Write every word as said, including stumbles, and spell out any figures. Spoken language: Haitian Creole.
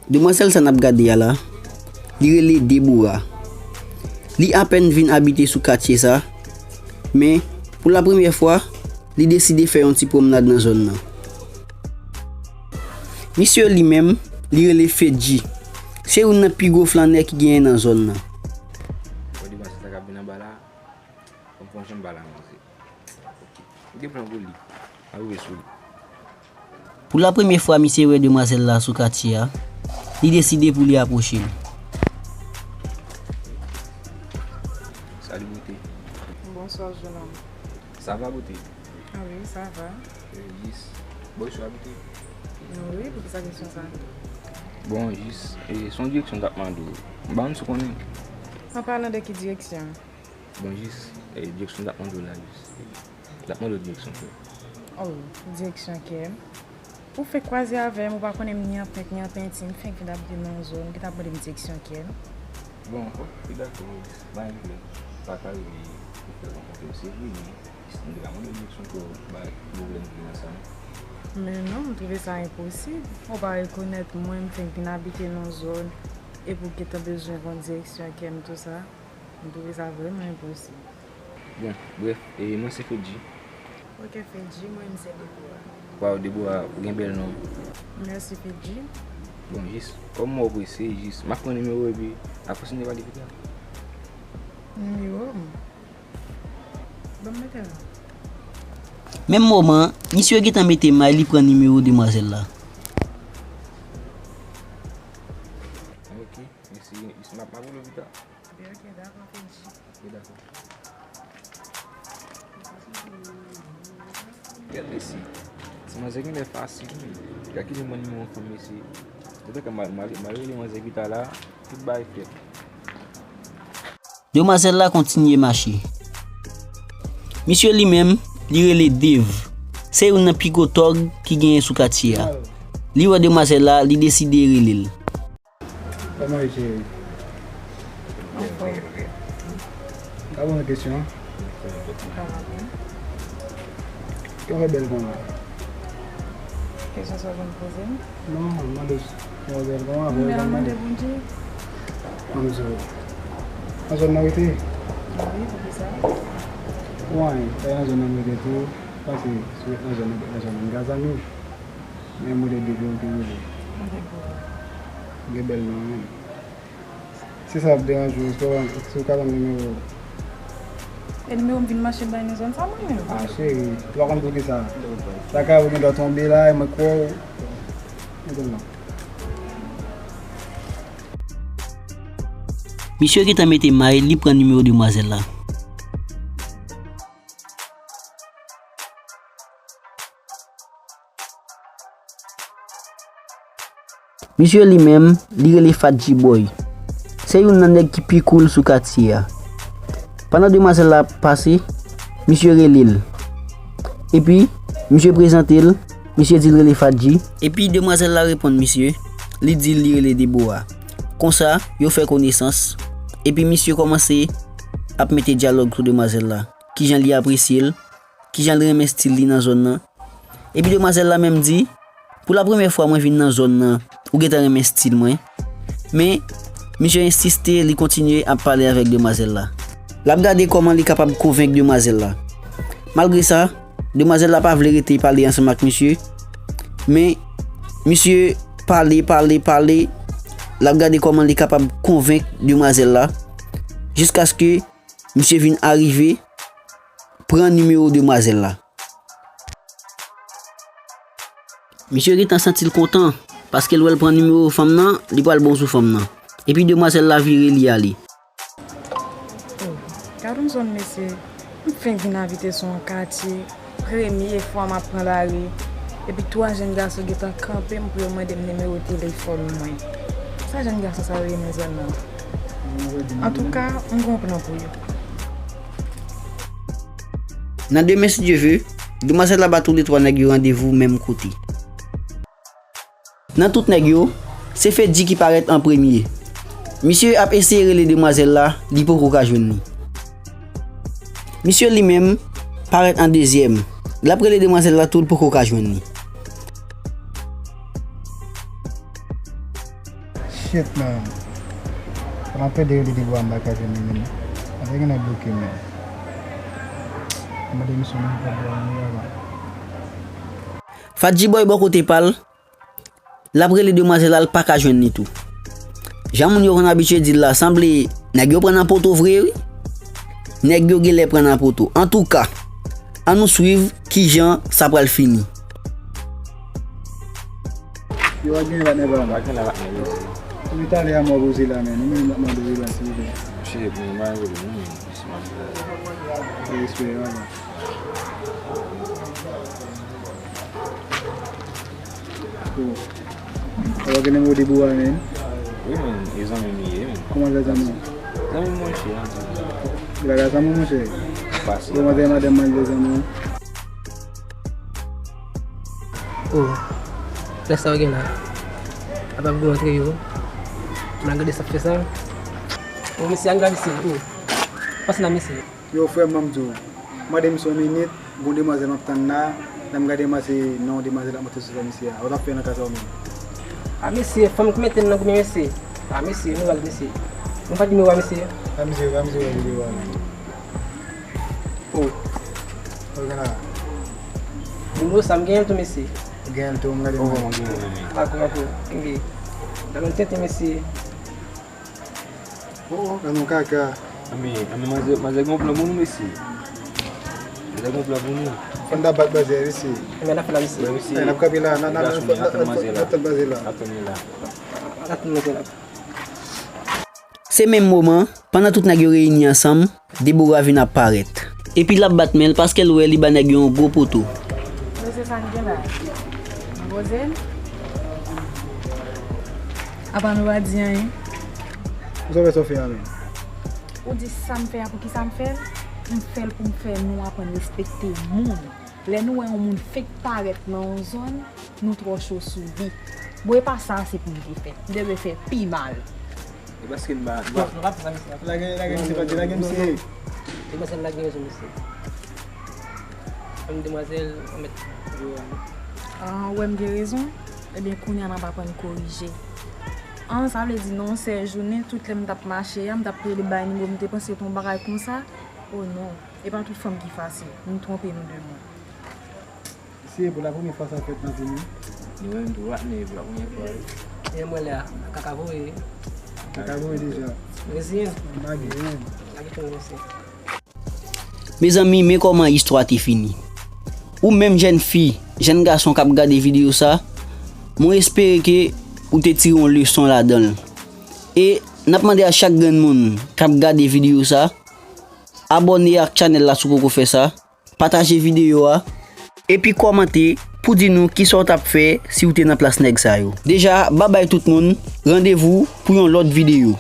Demwazèl sa n ap gade a la, li rele Debora. Li apèn vin abite sou katye sa, men pou lapremyè fwa, li deside fè yon ti pwomnad nan zòn nan. Misye li menm, li rele Fedji. Se youn nan pi gwo flannè ki genyen nan zòn nan. Wè demwazèl sa k ap vin anba la, fò m pran janm ba la manze. Ok. M gen plan pou li. A rive sou li. Pou lapremyè fwa misye wè demwazèl la sou katye a, li deside pou li apwoche l. Salut beauté. Bonsoir jeune homme. Ça va beauté? Ah oui, ça va. Euh, jis. Bonsoir beauté. Oui, poukisa kesyon sa? Bon, jis, e, se yon direksyon m t ap mande w. M pa konn si w konnen. An palan de ki direksyon? Bon, jis, e, direksyon m t ap mande w la, jis. M t ap mande w direksyon, frè. Oh, direksyon kè m. Ou fenk kwaze avè m, ou pa konnen m ni an penk, ni an penti, m fenk vin abite nan yon zòn, ou gentan ap mande m direksyon kè m. Bon, ok, dakò, jis, pa gen pwoblèm. Sa ka rive pou fè rankontre m, se vre, men m te ka mande w direksyon kè w, pa gen pwoblèm ki nan sa, non. Men non, m twouve sa enposib. Ou pa rekonèt mwen, m fenk vin abite nan yon zòn, epi w gentan bezwen konn direksyon kè m, tou sa. M twouve sa vrèman enposib. Bon, brèf, e, mwen se Fedji. Ok, Fedji, mwen, m se Debora. Waw, Debora, ou gen bèl non. Mèsi, Fedji. Bon, jis, kòm m wè w prese, jis, m ap pran nimewo w epi n ap kontinye pale pita. Nimewo m? Ban m mete la. Menm moman, misye gentan mete may, li pran nimewo demwazèl la. Ok, mèsi, jis, m ap, m ap rele w pita. Ebyen, ok, dakò, Fedji. Ok, dakò. Gade mesye. Ti manzè genlè fasil, wi. Gade ki nimewo fanm mesye. Antouka, m a, m a, m a rele manzè pita la, tout bagay fèt. Demwazèl la kontinye mache. Misye li menm, li rele Dave. Se youn nan pi gwo tòg ki genyen sou katye a. Li wè demwazèl la, li deside rele l. Kòman w ye, cheri? Anfòm. Ka poze kesyon? Ou ka mande. Kòman w fè bèl konsa? Kesyon sa w vin poze m? Non, m mande w kòman w fè bèl konsa. M bèl, mande Bondye. Ann di w. Nan zòn nan w rete? Wi, poukisa? Wi, se nan zòn nan m rete tou. Paske si w ret nan zòn nan, w ret nan zòn nan, m ka zanmi w. Men mwen te devlope mwen. Gen bèl non, men. Si sa ap deranje w, èske w, èske w ka ban m nimewo w? E nimewo m vin mache bay nan zòn sa mwen menm? Ah, cheri, ou pa konn poukisa. Lakay ou gen dwa tonbe la, e mwen kwè w. Mwen konn non. Misye gentan mete may, li pran nimewo demwazèl la. Misye li menm, li rele Fadji Boy. Se youn nan nèg ki pi cool sou katye a. Pandan demwazèl la ap pase, misye rele l. Epi, misye prezante l, misye di l rele Fadji. Epi demwazèl la reponn misye, li di l li rele Debora. Konsa, yo fè konesans. Epi misye kòmanse ap mete dyalòg sou demwazèl la. Kijan li apresye l, kijan l renmen stil li nan zòn nan. Epi demwazèl la menm di, pou lapremyè fwa mwen vin nan zòn nan, ou gentan renmen stil mwen. Men, misye ensiste, li kontinye ap pale avèk demwazèl la. L ap gade kòman li kapab konvenk demwazèl la. Malgre sa, demwazèl la pa vle rete pale ansanm ak misye. Men, misye pale, pale, pale. L ap gade kòman li kapab konvenk demwazèl la. Jiskaske misye vin arive pran nimewo demwazèl la. Misye gentan santi l kontan, paske l wè l pran nimewo fanm nan, li pral bon sou fanm nan. Epi demwazèl la vire li ale. Oh, gad yon zòn mesye, m fenk vin abite sou yon katye, premye fwa m ap pran lari, epi twa jèn gason gentan kanpe m pou yo mande m nimewo telefòn mwen. Sa jèn gason sa yo ye nan zòn nan? Antouka, m gon plan pou yo. Nan demen, si Dye ve, demwazèl la ba toulètwa nèg yo randevou menm kote. Nan tout nèg yo, se Fedji ki parèt an premye. Misye ap eseye rele demwazèl la, li poko ka jwenn li. Misye li menm parèt an dezyèm. L ap rele demwazèl la tou, l poko ka jwenn li. Shit, man. Sa m ap pede rele de bwa m pa ka jwenn li menm. Mwen te genlè bloke, man. Mwen te misyon nan pa bwa m, yaman. Fadji Boy bò kote pa l, l ap rele demwazèl la, l pa ka jwenn li tou. Jan moun yo konn abitye di l la, sanble nèg yo pran nan poto vre, wi. Nèg yo genlè pran nan poto. Antouka, ann nou swiv kijan sa pral fini. Yo pa gen la nèg la. Pa gen la nèg yo. Depi talè a mwen poze la, men nou menm n ap mande w la, silvouplè. Chef, mwen pa rele nou menm. Respè, wala. Bon. Ou pa gen nimewo de bwa, men? Wi, men, e zanmi m li ye, men. Kòman sa zanmi w? Zanmi m monchè, an tou. Li pa ka zanmi w, monchè? Pase. Kòman se madanm mwen, li zanmi w? Oh, lè sa w gen la. Apa m pou antre yo. M al gade sa k fè sa. Oh, mesye, ann gade se, oh. Pase la, mesye. Yo, frè m, ban m di w. Mande m sa yon minit, gon demwazèl m ap tann la, lè m gade m wè se non demwazèl ap monte sou sa misye a. Ou t ap fè nan ka sa ou menm? A, mesye, fanm ki mete m nan goumen, mesye. A, mesye, nou al, mesye. Nou pa di m wè, mesye. A, mesye, a, mesye, wè videyo a, mesye. Oh. Ou gen la? Moun sa m genyen l tou, mesye. Ou genyen l tou, m gade. Oh, mwen genyen l, men. Ako, ako. Enbe. Nan menm tenten, mesye. Oh, oh, nan menm kaka. Anben, anben, manzè, manzè gen yon plan pou nou, mesye. Manzè gen yon plan pou nou. Fò n ta bat manzè, mesye. Enben, n ap fè la, mesye. Wi, mesye. N ap kanpe la, n ap, n ap, n ap, n ap tann manzè la. N ap tann manzè la. N ap tann li la. N ap tann manzè la. Se menm moman, pandan tout nèg yo reyini ansanm, Debora vin ap parèt. Epi l ap bat men l paske l wè li ba nèg yo yon gwo poto. Mesye, sa n gen la? N poze n? Apa nou pa di anyen? Ou sa fè sa w fè a menm? Ou di sa m fè a, poukisa m fè l? M fè l pou m fè nou aprann respekte moun. Lè nou wè yon moun fenk parèt nan yon zòn, nou twò cho sou li. Bon, e pa sa se pou m te fè. M te dwe fè pi mal. E paske n pa, n pa. Non, nou pa fè sa, mesye. Lage, lage misye, Fadji, lage misye. Demwazèl la gen rezon, mesye. Fanm demwazèl, an mèt yo a. Ah, ou wè m gen rezon? Ebyen, kounye a n ap aprann korije. Ah, sa vle di nan yon sèl jounen, tout lè m t ap mache a, m t ap plede bay nimewo, m te panse se te yon bagay konsa? Oh non, e pa tout fanm ki fasil. Nou twonpe nou de moun. Se pou la premyè fwa sa fèt nan vi nou. Nou menm tou, w ap nève la premyè fwa, wi. E mwen la, kaka voye. Kaka voye deja. Reziyen. Magi, wi. Magi tou, mesye. Mezanmi, men kòman istwa te fini. Ou menm jèn fi, jèn gason k ap gade videyo sa, mwen espere ke ou te tire yon leson ladan l. E n ap mande a chak grenn moun k ap gade videyo sa, abòne ak chanèl la si w poko fè sa. Pataje videyo a, epi kòmante pou di nou kisa w t ap fè si w te nan plas nèg sa yo. Deja, babay tout moun, randevou pou yon lòt videyo.